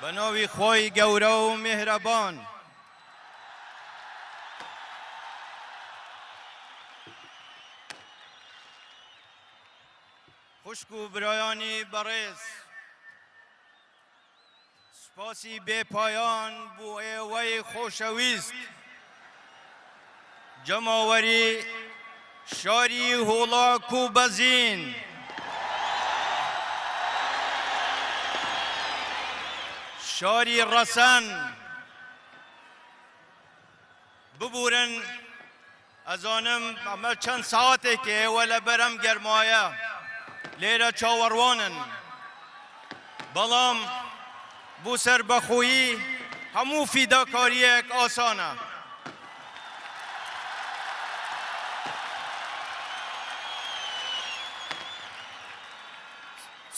بە ناوی خوای گەورە و میهرەبان. خوشک و برایانی بەڕێز، سوپاسی بێ پایان بۆ ئێوەی خۆشەویست، جەماوەری شاری هوڵاک و بەزین. شاری ڕەسەن، ببورن ئەزانم ئەمە چەند سەعاتێکە ئێوە لەبەر ئەم گەرمایە لێرە چاوەڕوانن، بەڵام بۆ سەربەخۆیی هەموو فیداکارییەک ئاسانە.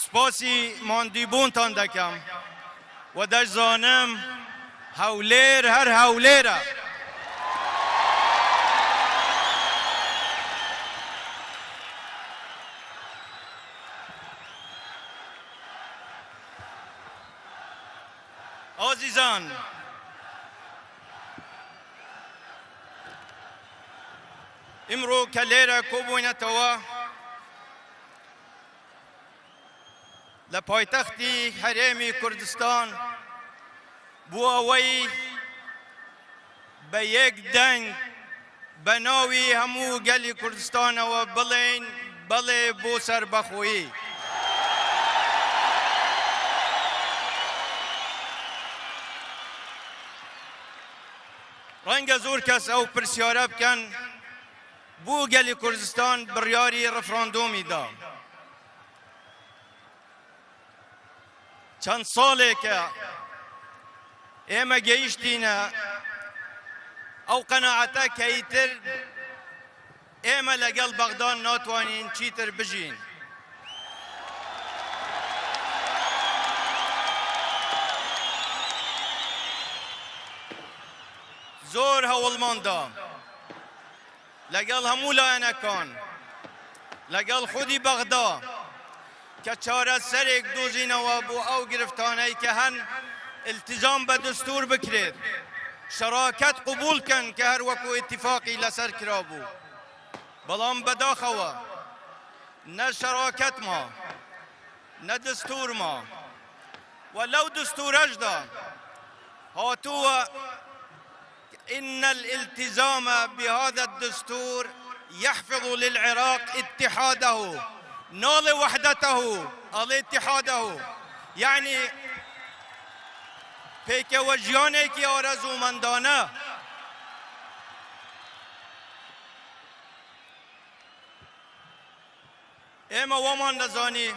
سوپاسی ماندووبوونتان دەکەم و دەشزانم هەولێر هەر هەولێرە. ئازیزان، ئیمڕۆ کە لێرە کۆبووینەتەوە، لە پایتەختی هەرێمی کوردستان بۆ ئەوەی بە یەک دەنگ بە ناوی هەموو گەلی کوردستانەوە بڵێین بەڵێ بۆ سەربەخۆیی. ڕەنگە زۆر کەس ئەو پرسیارە بکەن بۆ گەلی کوردستان بڕیاری ڕفراندۆمی دا. چەند ساڵێکە ئێمە گەیشتینە ئەو قەناعەتە کە ئیتر ئێمە لەگەڵ بەغدا ناتوانین چیتر بژین. زۆر هەوڵمان دا لەگەڵ هەموو لایەنەکان، لەگەڵ خودی بەغدا کە چارەسەرێک دۆزینەوە بۆ ئەو گرفتانەی کە هەن، ئیلتیزام بە دستور بکرێت، شەراکەت قبوڵ کەن کە هەر وەکو ئیتیفاقی لەسەر کرابوو، بەڵام بەداخەوە نە شەراکەت ما، نە دستور ما و لەو دستورەشدا هاتووە، ان الالتزام بهذا الدستور يحفظ للعراق اتحاده ناڵێ وحدته ئەڵێ اتحاده یەعنی پێکەوە ژیانێکی ئارەزوومەندانە. ئێمە وامان دەزانی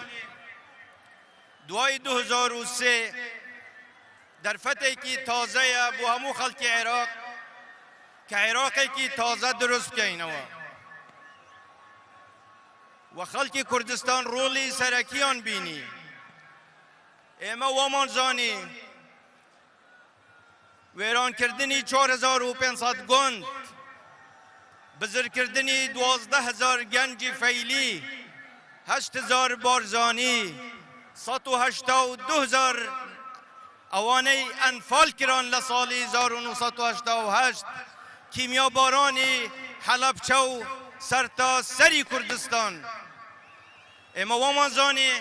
دوای 2003 دەرفەتێکی تازەیە بۆ هەموو خەڵکی عێراق کە عێراقێکی تازە دروست بکەینەوە و خەڵکی کوردستان ڕۆڵی سەرەکیان بینی. ئێمە وامان زانی وێرانکردنی 4500 گوند، بزرکردنی 12000 گەنجی فەیلی، 8000 بارزانی، 182000 ئەوانەی ئەنفال کران لە ساڵی 1988، کیمیابارانی حەلەبچە و سەرتاسەری کوردستان. ئێمە وامان زانی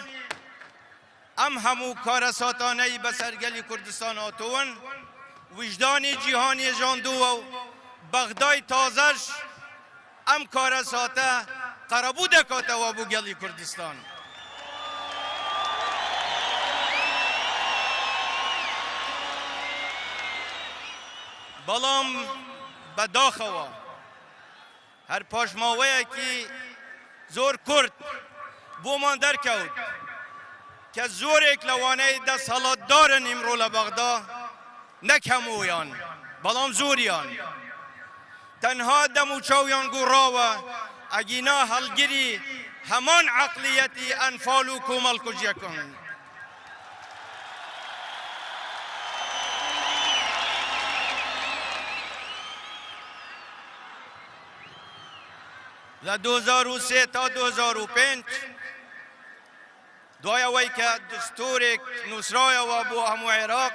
ئەم هەموو کارەساتانەی بەسەر گەلی کوردستان هاتوون ویژدانی جیهانی ژاندووە و بەغدای تازەش ئەم کارەساتە قەرەبوو دەکاتەوە بۆ گەلی کوردستان. بەڵام بەداخەوە هەر پاش ماوەیەکی زۆر کورت بۆمان دەرکەوت کە زۆرێک لەوانەی دەسەڵاتدارن ئیمڕۆ لە بەغدا نەک هەموویان بەڵام زۆریان تەنها دەموچاویان گۆڕاوە ئەگینا هەڵگری هەمان عەقڵیەتی ئەنفال و کۆمەڵکوژیەکانن. لە 2003 تا 2005. دوای ئەوەی کە دستورێک نووسرایەوە بۆ هەموو عێراق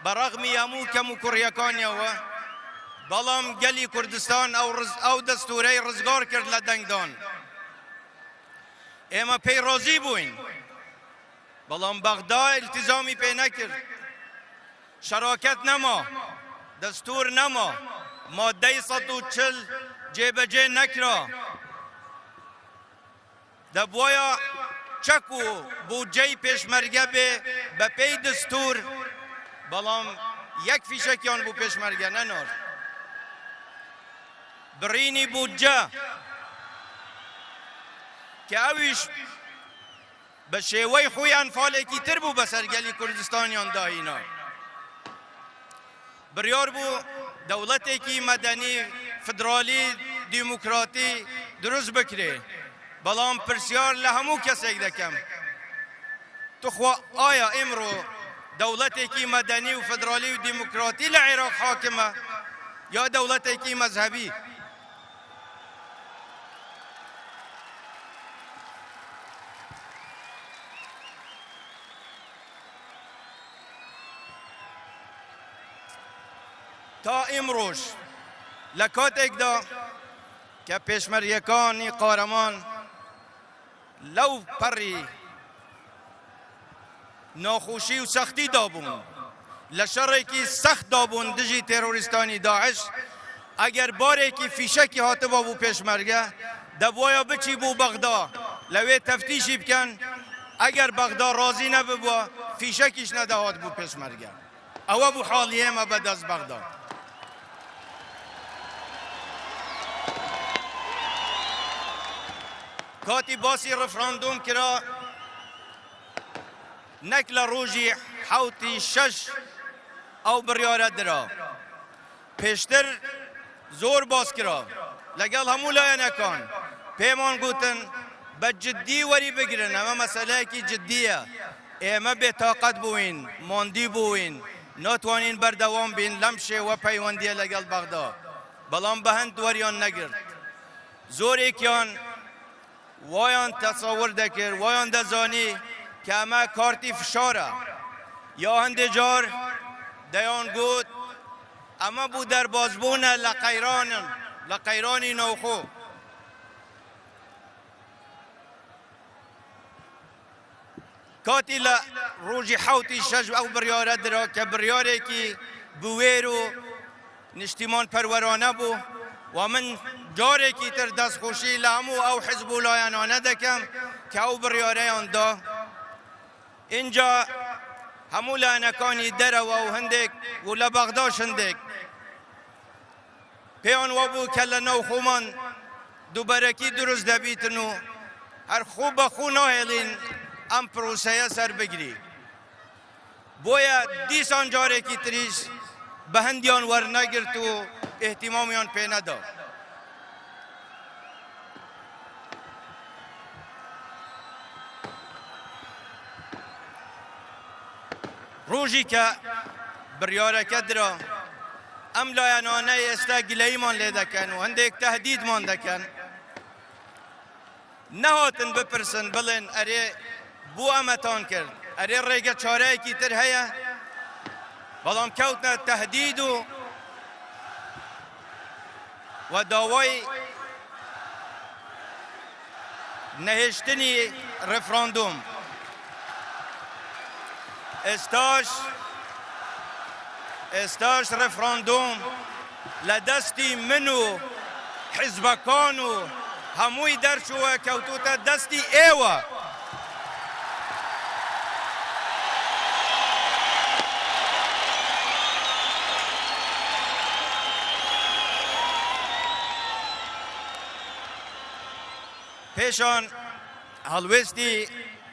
بە ڕەغمی هەموو کەم و کوڕیەکانیەوە، بەڵام گەلی کوردستان ئەو دەستورەی ڕزگار کرد لە دەنگدان. ئێمە پێی ڕازی بووین، بەڵام بەغدا ئیلتیزامی پێ نەکرد. شەراکەت نەما، دەستور نەما، مادەی 140 جێبەجێ نەکرا. دەبوایە چەک و بودجەی پێشمەرگە بێ بەپێی دستور، بەڵام یەک فیشەکیان بۆ پێشمەرگە نەنارد. بڕینی بودجە کە ئەویش بە شێوەی خۆی ئەنفالێکی تر بوو بەسەر گەلی کوردستانیان داهینا. بڕیار بوو دەوڵەتێکی مەدەنی فدرالی دیموکراتی دروست بکرێ، بەڵام پرسیار لە هەموو کەسێک دەکەم توخوا ئایا ئیمڕۆ دەوڵەتێکی مەدەنی و فدرالی و دیموکراتی لە عێراق حاکمە یا دەوڵەتێکی مەزهەبی؟ تا ئیمڕۆش لە کاتێکدا کە پێشمەرگەکانی قارەمان لەو پەڕی ناخۆشی و سەختیدا بوون، لە شەڕێکی سەختدا بوون دژی تێرۆریستانی داعش، ئەگەر بارێکی فیشەکی هاتبا بۆ پێشمەرگە، دەبوایە بچی بۆ بەغدا لەوێ تەفتیشی بکەن، ئەگەر بەغدا ڕازی نەببوا فیشەکیش نەدەهات بۆ پێشمەرگە. ئەوە بوو حاڵی ئێمە بە دەست بەغدا. کاتی باسی ڕفراندۆم کرا نەک لە ڕۆژی حەوتی شەش ئەو بڕیارە درا، پێشتر زۆر باس کرا لەگەڵ هەموو لایەنەکان پێمان گوتن بە جددی وەری بگرن ئەمە مەسەلەیەکی جددیە ئێمە بێتاقەت بووین ماندی بووین ناتوانین بەردەوام بین لەم شێوە پەیوەندیە لەگەڵ بەغدا بەڵام بەهەند وەریان نەگرت زۆرێکیان وایان تەسەور دەکرد، وایان دەزانی کە ئەمە کارتی فشارە، یا هەندێ جار دەیانگوت ئەمە بۆ دەربازبوونە لە قەیران، لە قەیرانی ناوخۆ. کاتی لە ڕۆژی حەوتی شەش ئەو بڕیارە درا کە بڕیارێکی بوێر و نیشتیمان پەروەرانە بوو و من جارێکی تر دەستخۆشی لە هەموو ئەو حزب و لایەنانە دەکەم کە ئەو بڕیارەیان دا. ئینجا هەموو لایەنەکانی دەرەوە و هەندێک و لە بەغداش هەندێک پێیان وابوو کە لە ناو خۆمان دووبەرەکی دروست دەبیتن و هەر خۆ بە خۆ ناهێڵین ئەم پرۆسەیە سەربگری. بۆیە دیسان جارێکی تریش بە هەندیان وەرنەگرت و ئیهتیمامیان پێ نەدا. ڕۆژی کە بڕیارەکە درا، ئەم لایەنانەی ئێستا گلەییمان لێ دەکەن و هەندێک تەهدیدمان دەکەن، نەهاتن بپرسن بڵێن ئەرێ بۆ ئەمەتان کرد، ئەرێ ڕێگە چارەیەکی تر هەیە؟ بەڵام کەوتنە تەهدید و و داوای نەهێشتنی ڕێفراندۆم. ئێستاش ئێستاش ڕێفراندۆم لە دەستی من و حیزبەکان و هەمووی دەرچووە کەوتووتە دەستی ئێوە. پێشان هەڵوێستی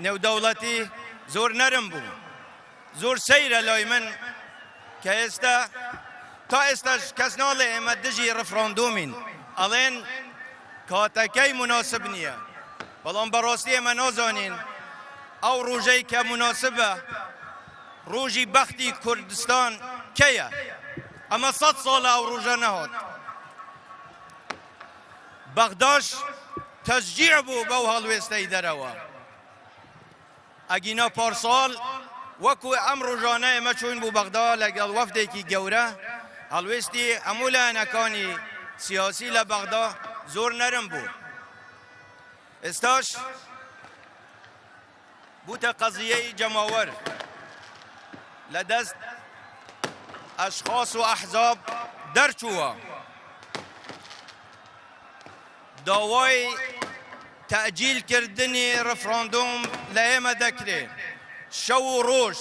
نێودەوڵەتی زۆر نەرم بوو. زۆر سەیرە لای من کە ئێستا تا ئێستاش کەس ناڵێ ئێمە دژی ڕفراندۆمین، ئەڵێن کاتەکەی موناسب نییە، بەڵام بەڕاستی ئێمە نازانین ئەو ڕۆژەی کە موناسبە ڕۆژی بەختی کوردستان کەیە؟ ئەمە سەد ساڵە ئەو ڕۆژە نەهات. بەغداش تەشجیع بوو بەو هەڵوێستەی دەرەوە. ئەگینا پارساڵ وەکو ئەم ڕۆژانە ئێمە چووین بۆ بەغدا لەگەڵ وەفدێکی گەورە، هەڵوێستی هەموو لایەنەکانی سیاسی لە بەغدا زۆر نەرم بوو. ئێستاش بووتە قەزیەی جەماوەر لە دەست ئەشخاص و ئەحزاب دەرچووە. داوای تەئجیل کردنی ڕفراندۆم لە ئێمە دەکرێ، شەو و ڕۆژ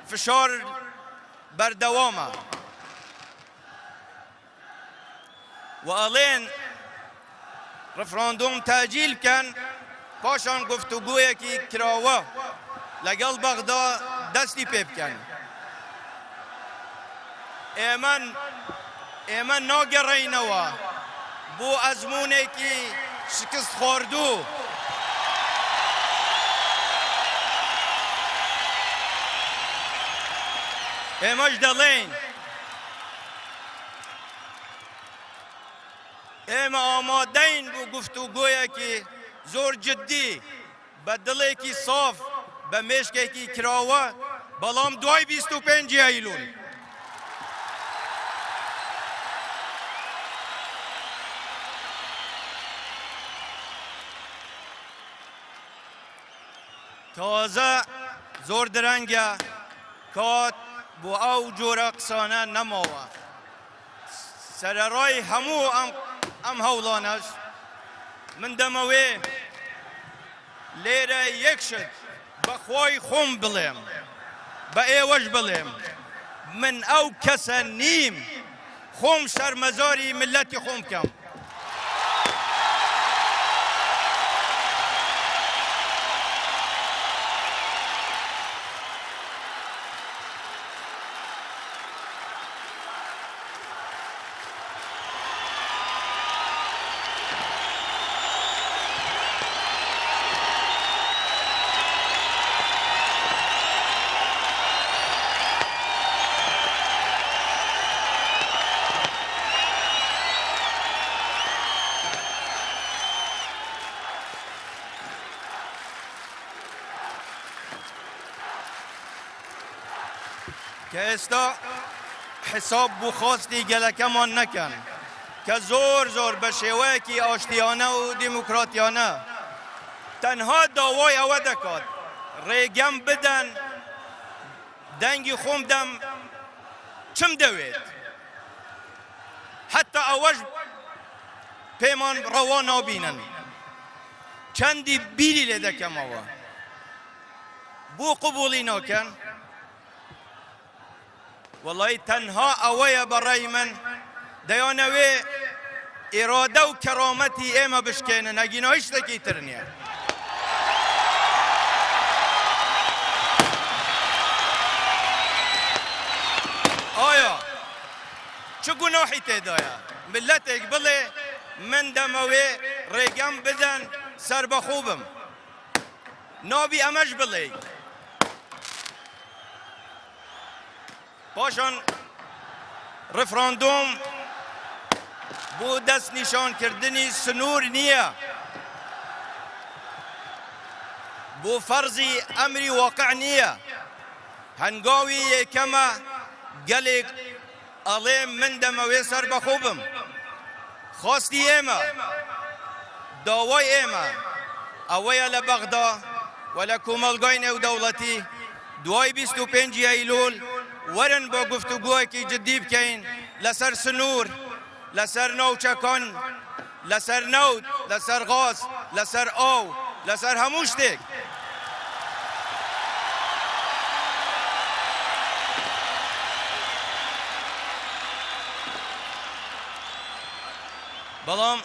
فشار بەردەوامە و ئەڵێن ڕفراندۆم تەئجیل بکەن، پاشان گفتوگۆیەکی کراوە لەگەڵ بەغدا دەستی پێ بکەن. ئێمە ئێمە ناگەڕێینەوە بۆ ئەزموونێکی شکست خواردوو. ئێمەش دەڵێین ئێمە ئامادەین بۆ گفتوگۆیەکی زۆر جدی بە دڵێکی ساف، بە مێشکێکی کراوە، بەڵام دوای 25 ی ئەیلول. تازە زۆر درەنگە، کات بۆ ئەو جۆرە قسانە نەماوە. سەرەڕای هەموو ئەم هەوڵانەش، من دەمەوێ لێرە یەک شت بە خوای خۆم بڵێم، بە ئێوەش بڵێم، من ئەو کەسە نیم خۆم شەرمەزاری میللەتی خۆم بکەم. کە ئێستا حساب بۆ خواستی گەلەکەمان نەکەن کە زۆر زۆر بە شێوەیەکی ئاشتیانە و دیموکراتیانە تەنها داوای ئەوە دەکات ڕێگەم بدەن دەنگی خۆم دەم چم دەوێت حتا ئەوەش پێمان ڕەوا نابینن چەندی بیری لێ دەکەمەوە بۆ قبوڵی ناکەن؟ وەڵی تەنها ئەوەیە بەڕای من دەیانەوێ ئیرادە و کەرامەتی ئێمە بشکێنن ئەگینا هیچ شتێکی تر نییە. ئایا چ گوناحی تێدایە ملەتێک بڵێ من دەمەوێ ڕێگەم بدەن سەربەخۆ بم؟ نابی ئەمەش بڵێی. پاشان ڕفراندۆم بۆ دەستنیشانکردنی سنوور نییە، بۆ فەرزی ئەمری واقع نییە. هەنگاوی یەکەمە گەلێک ئەڵێ من دەمەوێ سەربەخۆ بم. خواستی ئێمە، داوای ئێمە ئەوەیە لە بەغدا و لە کۆمەڵگای نێودەوڵەتی دوای 25 ی ئەیلوول وەرن با گفتوگۆیەکی جدی بکەین لەسەر سنوور، لەسەر ناوچەکان، لەسەر نەوت، لەسەر غاز، لەسەر ئاو، لەسەر هەموو شتێک. بەڵام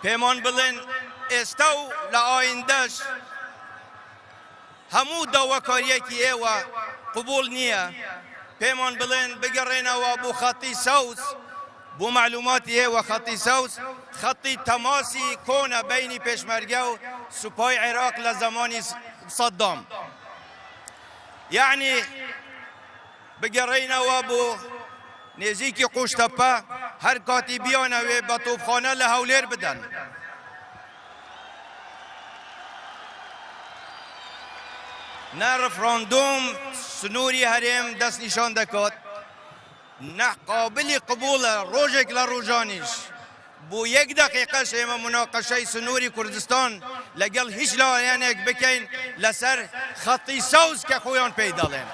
پێمان بڵێن ئێستا و لە ئایندەش هەموو داواکارییەکی ئێوە قبوڵ نییە، پێمان بڵێن بگەڕێنەوە بۆ خەتی سەوز، بۆ مەعلوماتی ئێوە خەتی سەوز خەتی تەماسی کۆنە بەینی پێشمەرگە و سوپای عێراق لە زەمانی سەدام. یەعنی بگەڕێینەوە بۆ نێزیکی قوشتەپە هەر کاتی بیانەوێ بە تۆپخانە لە هەولێر بدەن. نە ڕفراندۆم سنووری هەرێم دەستنیشان دەکات، نە قابلی قبوڵە ڕۆژێک لە ڕۆژانیش بۆ یەک دەقیقەش ئێمە موناقەشەی سنووری کوردستان لەگەڵ هیچ لایەنێک بکەین لەسەر خەتی سەوز کە خۆیان پێی دەڵێن.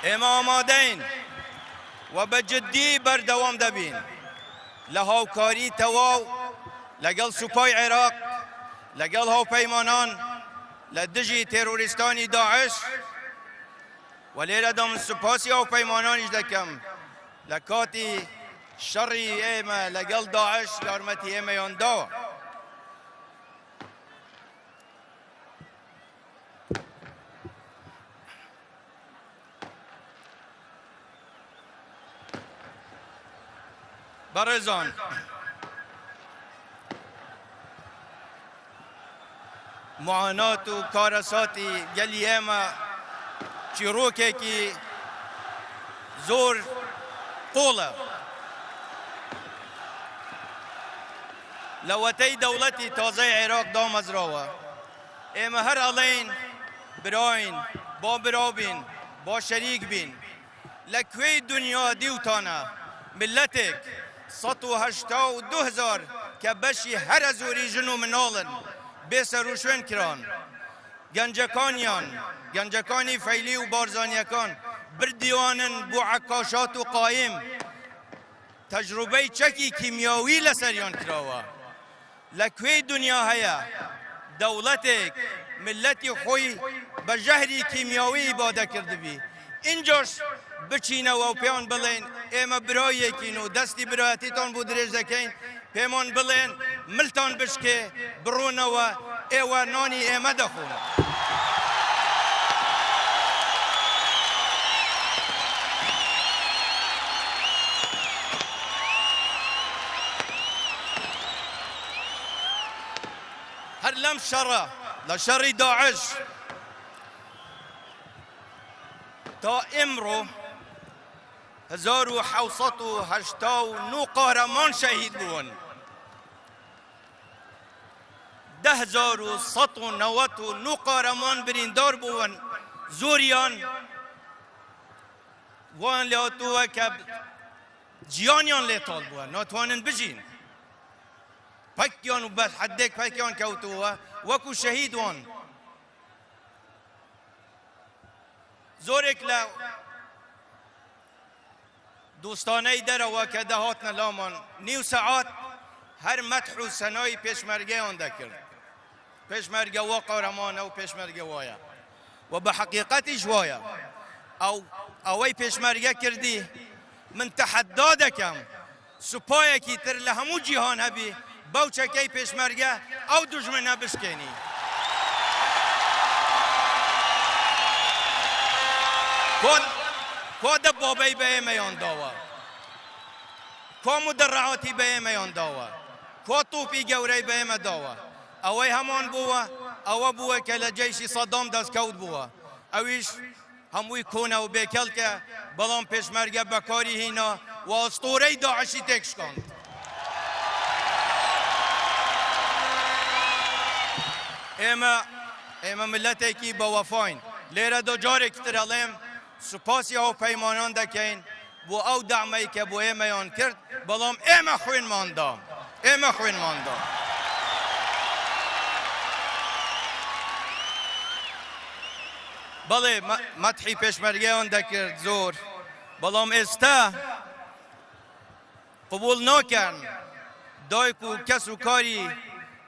ئێمە ئامادەین و بە جددی بەردەوام دەبین لە هاوکاری تەواو لەگەڵ سوپای عێراق، لەگەڵ هاوپەیمانان لە دژی تێرۆریستانی داعش و لێرەدا من سوپاسی هاوپەیمانانیش دەکەم لە کاتی شەڕی ئێمە لەگەڵ داعش یارمەتی ئێمەیان داوە. بەڕێزان معانات و کارەساتی گەلی ئێمە چیڕۆکێکی زۆر قوڵە. لەوەتەی دەوڵەتی تازەی عێراق دامەزراوە ئێمە هەر ئەڵێین براین، با برا بین، با شەریک بین. لە کوێی دونیا دیوتانە میللەتێک 182 هەزار کە بەشی هەرە زۆری ژن و مناڵن بێ سەروشوێن کران، گەنجەکانیان، گەنجەکانی فەیلی و بارزانیەکان بردیانن بۆ عەکاشات و قایم، تەجروبەی چەکی کیمیاوی لەسەریان کراوە. لە کوێی دونیا هەیە دەوڵەتێک میللەتی خۆی بە ژەهری کیمیاوی ئیبادە کردبی ئینجاش بچینەوە و پێیان بڵێین ئێمە برایەکین و دەستی برایەتیتان بۆ درێژ دەکەین پێمان بڵێن ملتان بشکێ بڕۆنەوە ئێوە نانی ئێمە دەخۆن. هەر لەم شەڕە لە شەڕی داعش تا ئێمڕۆ 1789 قارەمان شەهید بوون. 10199 قارەمان بریندار بوون زۆریان وایان لێهاتووە کە گیانیان لێ تاڵ بووە ناتوانن بژین پەکیان و بە حدێک پەکیان کەوتووە وەکو شەهید وان زۆرێک لە دۆستانەی دەرەوە کە دەهاتنە لامان نیو سەعات هەر مەدح و سەنای پێشمەرگەیان دەکرد پێشمەرگە وا قارەمانە و پێشمەرگە وایە و بە حەقیقەتیش وایە ئەو ئەوەی پێشمەرگە کردی من تەحەدا دەکەم سوپایەکی تر لە هەموو جیهان هەبی بەو چەکەی پێشمەرگە ئەو دوژمنە بشکێنی. کوا دەبابەی بە ئێمەیان داوە؟ کوا مودەڕەعاتی بە ئێمەیان داوە؟ کوا تۆپی گەورەی بە ئێمە داوە؟ ئەوەی هەمان بووە ئەوە بووە کە لە جەیشی سەدام دەستکەوت بووە ئەویش هەمووی کۆنە و بێکەڵکە، بەڵام پێشمەرگە بەکاری هینا و ئەستوورەی داعشی تێکشکاند. ئێمە ئێمە میللەتێکی بەوەفاین، لێرەدا جارێکی تر ئەڵێم سوپاسی هاوپەیمانان دەکەین بۆ ئەو دەعمەی کە بۆ ئێمەیان کرد، بەڵام ئێمە خوێنمان دا، ئێمە خوێنمان دا. بەڵێ مەدحی پێشمەرگەیان دەکرد زۆر، بەڵام ئێستا قبوڵ ناکەن دایک و کەس و کاری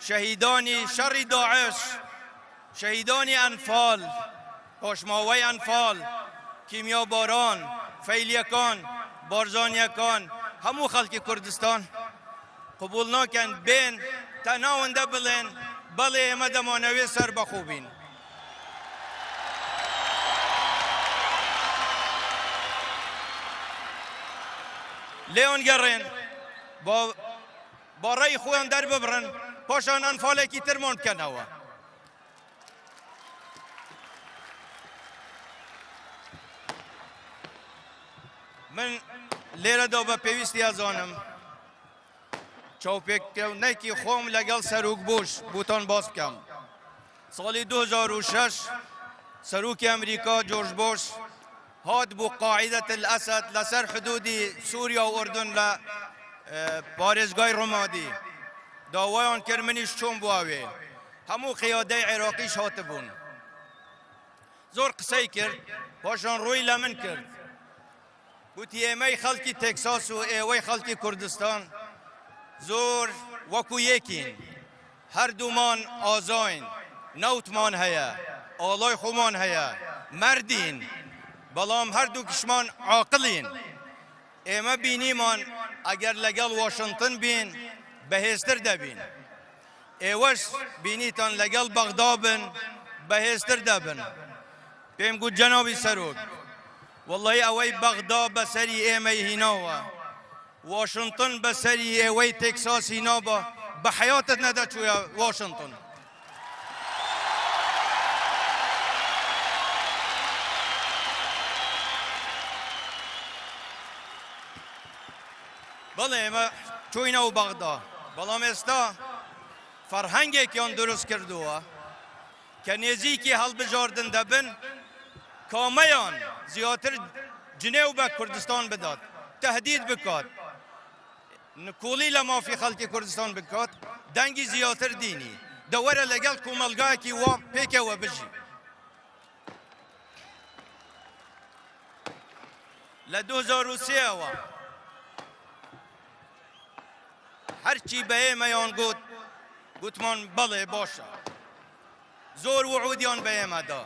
شەهیدانی شەڕی داعش، شەهیدانی ئەنفال، پاشماوەی ئەنفال، کیمیاباران، فەیلیەکان، بارزانیەکان، هەموو خەڵکی کوردستان قبوڵ ناکەن بێن تا ناوەندە بڵێن بەڵێ ئێمە دەمانەوێت سەربەخۆ بین. لێیان گەڕێن با با ڕێی خۆیان دەرببڕن پاشان ئەنفالێکی ترمان بکەنەوە. من لێرەدا بە پێویستی ئەزانم. چاوپێکەونەکی خۆم لەگەڵ سەروک بوش بۆتان باس بکەم. ساڵی 2006 سەرۆکی ئەمریکا جۆرج بۆش هات بۆ قاعیدەت الئەسەد لەسەر حدودی سوریا و ئوردن لە پارێزگای ڕمادی داوایان کرد منیش چۆم بۆ ئەوێ هەموو قیادەی عێراقیش هاتبوون زۆر قسەی کرد پاشان ڕووی لە من کرد گوتی ئێمەی خەڵکی تێکساس و ئێوەی خەڵکی کوردستان زۆر وەکو یەکین هەردوومان ئازاین، نەوتمان هەیە، ئاڵای خۆمان هەیە، مەردین، بەڵام هەردووکیشمان عاقڵین. ئێمە بینیمان ئەگەر لەگەڵ واشنتن بین بەهێزتر دەبین. ئێوەش بینیتان لەگەڵ بەغدا بن بەهێزتر دەبن. پێم گوت جەنابی سەرۆک، وەڵڵەهی ئەوەی بەغدا بەسەری ئێمەی هیناوە، واشنتن بەسەری ئێوەی تێکساسی نابا بە حەیاتت نەدەچوویە واشنتن. بەڵێ ئێمە چووینەوە بەغدا، بەڵام ئێستا فەرهەنگێکیان دروست کردووە کە نێزیکی هەڵبژاردن دەبن کامەیان زیاتر جنێو بە کوردستان بدات، تەهدید بکات، نکوڵی لە مافی خەڵکی کوردستان بکات، دەنگی زیاتر دینی، دە وەرە لەگەڵ کۆمەڵگایەکی وا پێکەوە بژی. لە 2003ەوە هەرچی بە ئێمەیان گوت گوتمان بەڵێ باشە. زۆر وعودیان بە ئێمە دا،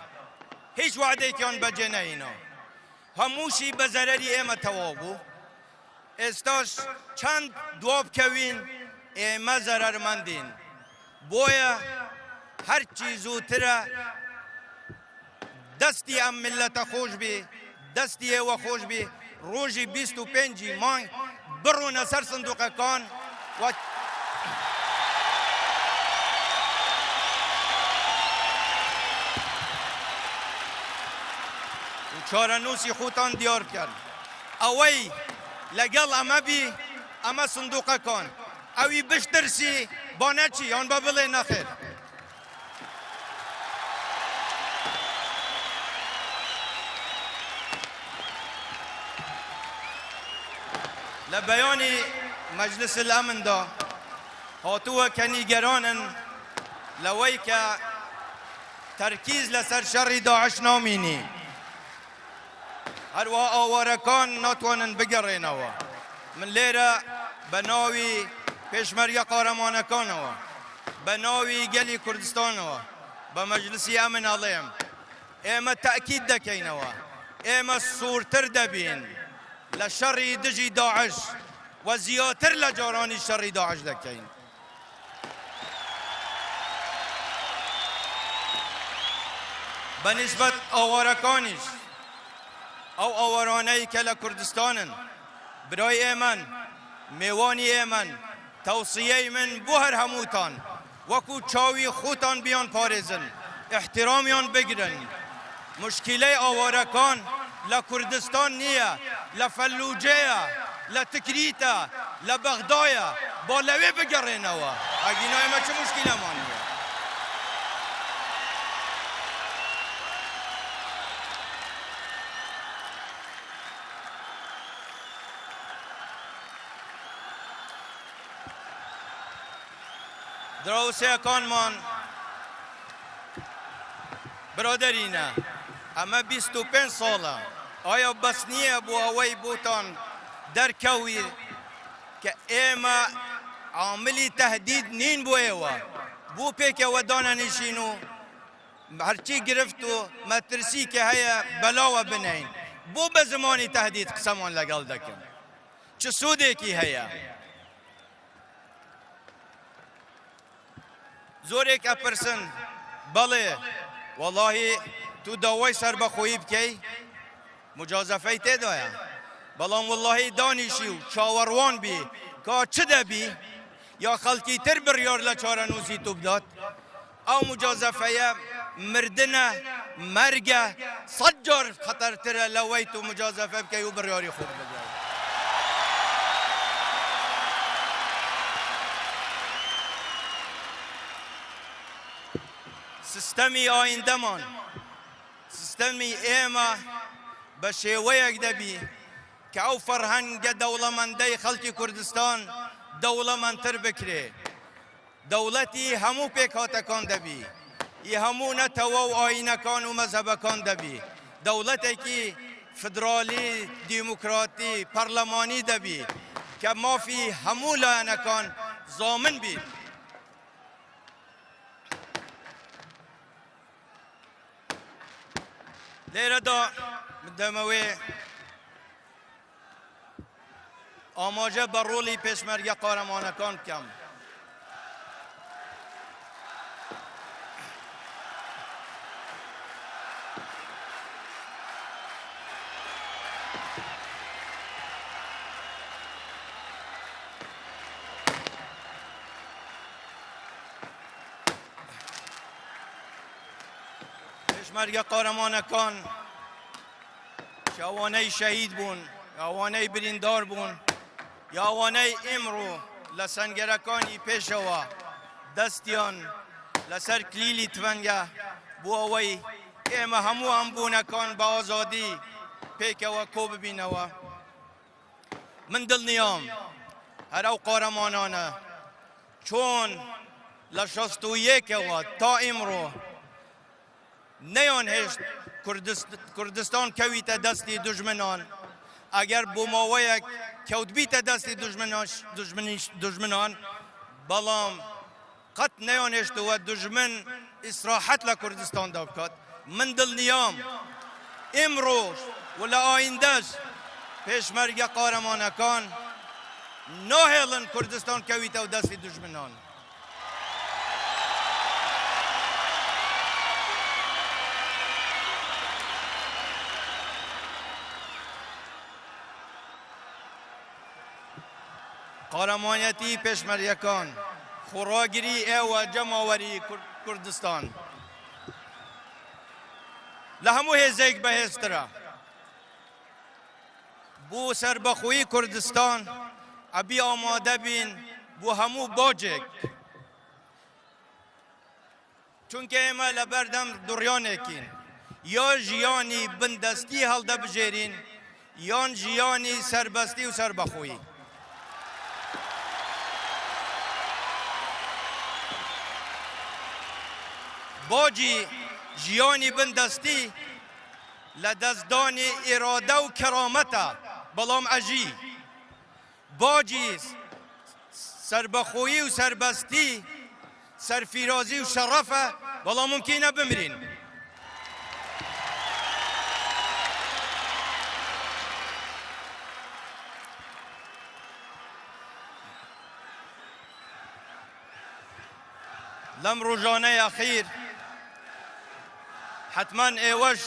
هیچ وەعدێکیان بەجێ نەهینا، هەمووشی بە زەرەری ئێمە تەواو بوو، ئێستاش چەند دوا بکەوین ئێمە زەرەرمەندین، بۆیە هەرچی زووترە دەستی ئەم میللەتە خۆش بی، دەستی ئێوە خۆش بی، ڕۆژی 25 ی مانگ بڕۆنە سەر سندوقەکان و چارەنووسی خۆتان دیار بکەن. ئەوەی لەگەڵ ئەمە بی ئەمە سندوقەکان، ئەوی بشترسی با نەچی یان با بڵێ نەخێر. لە بەیانی مەجلس الامندا هاتووە کە نیگەرانن لەوەی کە تەرکیز لەسەر شەڕی داعش نامینی، هەروەها ئاوارەکان ناتوانن بگەڕێنەوە. من لێرە بە ناوی پێشمەرگە قارەمانەکانەوە، بە ناوی گەلی کوردستانەوە بە مەجلسی ئەمن ئەڵێم، ئێمە تەئکید دەکەینەوە، ئێمە سوورتر دەبین لە شەڕی دژی داعش و زیاتر لە جارانی شەڕی داعش دەکەین. بە نیسبەت ئاوارەکانیش، ئەو ئاوارانەی کە لە کوردستانن برای ئێمەن، مێوانی ئێمەن، تەوسیەی من بۆ هەر هەمووتان وەکو چاوی خۆتان بیان پارێزن، ئیحترامیان بگرن. موشکیلەی ئاوارەکان لە کوردستان نییە، لە فەلوجەیە، لە تکریتە، لە بەغدایە، با لەوێ بگەڕێنەوە، ئەگینا ئێمە چ موشکیلەمان نییە. دراوسێکانمان برادەرینە ئەمە 25 ساڵە ئایا بەس نییە بۆ ئەوەی بۆتان دەرکەوی کە ئێمە عاملی تهدید نین بۆ ئێوە بۆ پێکەوە دانەنیشین و هەرچی گرفت و مەترسی کە هەیە بەلاوە بنین بۆ بە زمانی تهدید قسەمان لەگەڵ دەکەن چ سوودێکی هەیە؟ زۆرێک ئەپرسن بەڵێ وەڵاهی تو داوای سەربەخۆیی بکەی مجازەفەی تێدایە بەڵام وەڵاهی دانیشی و چاوەڕوان بی کا چ دەبی یا خەڵکی تر بڕیار لە چارەنووسی تو بدات ئەو مجازەفەیە مردنە مەرگە سەد جار خەتەرترە لەوەی تو مجازەفە بکەی و بڕیاری خۆت بدەی. سیستەمی ئایندەمان، سیستەمی ئێمە بە شێوەیەک دەبی کە ئەو فەرهەنگە دەوڵەمەندەی خەڵکی کوردستان دەوڵەمەندتر بکرێ. دەوڵەتی هەموو پێکهاتەکان دەبی، ی هەموو نەتەوە و ئایینەکان و مەزهەبەکان دەبی، دەوڵەتێکی فدرالی، دیموکراتی، پەڕلەمانی دەبی کە مافی هەموو لایەنەکان زامن بیت. لێرەدا من دەمەوێ ئاماژە بە ڕۆڵی پێشمەرگە قارەمانەکان بکەم. پێشمەرگە قارەمانەکان چ ئەوانەی شەهید بوون، یا ئەوانەی بریندار بوون، یا ئەوانەی ئیمڕۆ لە سەنگەرەکانی پێشەوە دەستیان لەسەر کلیلی تفەنگە بۆ ئەوەی ئێمە هەموو ئەم بوونەکان بە ئازادی پێکەوە کۆ ببینەوە. من دڵنیام هەر ئەو قارەمانانە چۆن لە 61ەوە تا ئیمڕۆ نەیانهێشت کوردستان کەویتە دەستی دوژمنان، ئەگەر بۆ ماوەیەک کەوتبیتە دەستی دوژمنان، بەڵام قەت نەیانهێشتووە دوژمن ئیسراحەت لە کوردستاندا بکات. من دڵنیام ئیمڕۆش و لە ئایندەش پێشمەرگە قارەمانەکان ناهێڵن کوردستان کەویتەوە دەستی دوژمنان. قارەمانەتی پێشمەرگەکان، خۆڕاگری ئێوە جەماوەری کوردستان لە هەموو هێزێک بەهێزترە. بۆ سەربەخۆیی کوردستان ئەبی ئامادە بین بۆ هەموو باجێک، چونکە ئێمە لەبەردەم دوڕیانێکین، یا ژیانی بندەستی هەڵدەبژێرین یان ژیانی سەربەستی و سەربەخۆیی. باجی ژیانی بندەستی لە دەستدانی ئیرادە و کەرامەتە، بەڵام ئەژی. باجی سەربەخۆیی و سەربەستی، سەرفیرازی و شەڕەفە، بەڵام مومکینە بمرین. لەم ڕۆژانەی ئەخیر حەتمەن ئێوەش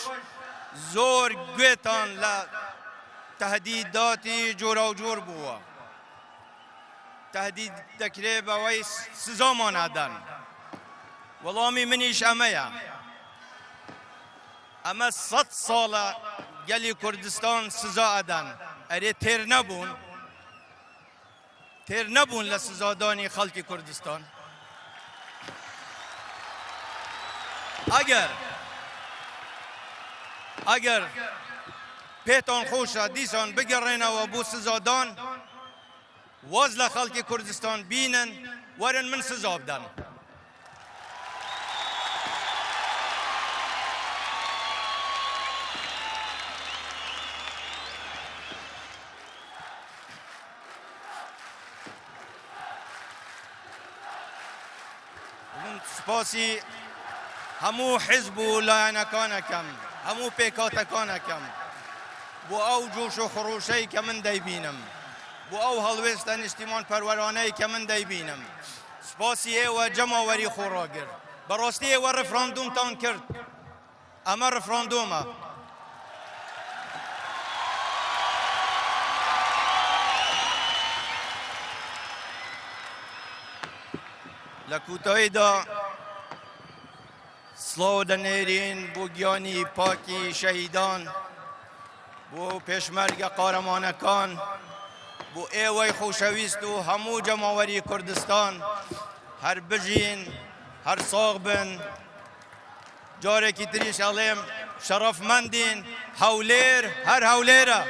زۆر گوێتان لە تەهدیداتی جۆراوجۆر بووە. تەهدید دەکرێ بەوەی سزامان ئەدەن. وەڵامی منیش ئەمەیە. ئەمە سەد ساڵە گەلی کوردستان سزا ئەدەن، ئەرێ تێر نەبوون؟ تێر نەبوون لە سزادانی خەڵکی کوردستان؟ ئەگەر ئەگەر پێتان خۆشە دیسان بگەڕێنەوە بۆ سزادان، واز لە خەڵکی کوردستان بینن، وەرن من سزا بدەن. من سوپاسی هەموو حیزب و لایەنەکان ئەکەم، هەموو پێکهاتەکان ئەکەم بۆ ئەو جۆش و خڕۆشەی کە من دەیبینم، بۆ ئەو هەڵوێستە نیشتیمانپەروەرانەی کە من دەیبینم. سوپاسی ئێوە جەماوەری خۆڕاگر. بەڕاستی ئێوە ڕیفراندۆمتان کرد. ئەمە ڕفراندۆمە. لە کوتاییدا سڵاو دەنێرین بۆ گیانی پاکی شەهیدان، بۆ پێشمەرگە قارەمانەکان، بۆ ئێوەی خۆشەویست و هەموو جەماوەری کوردستان. هەر بژین، هەر ساغ بن. جارێکی تریش ئەڵێم شەڕەفمەندین، هەولێر هەر هەولێرە.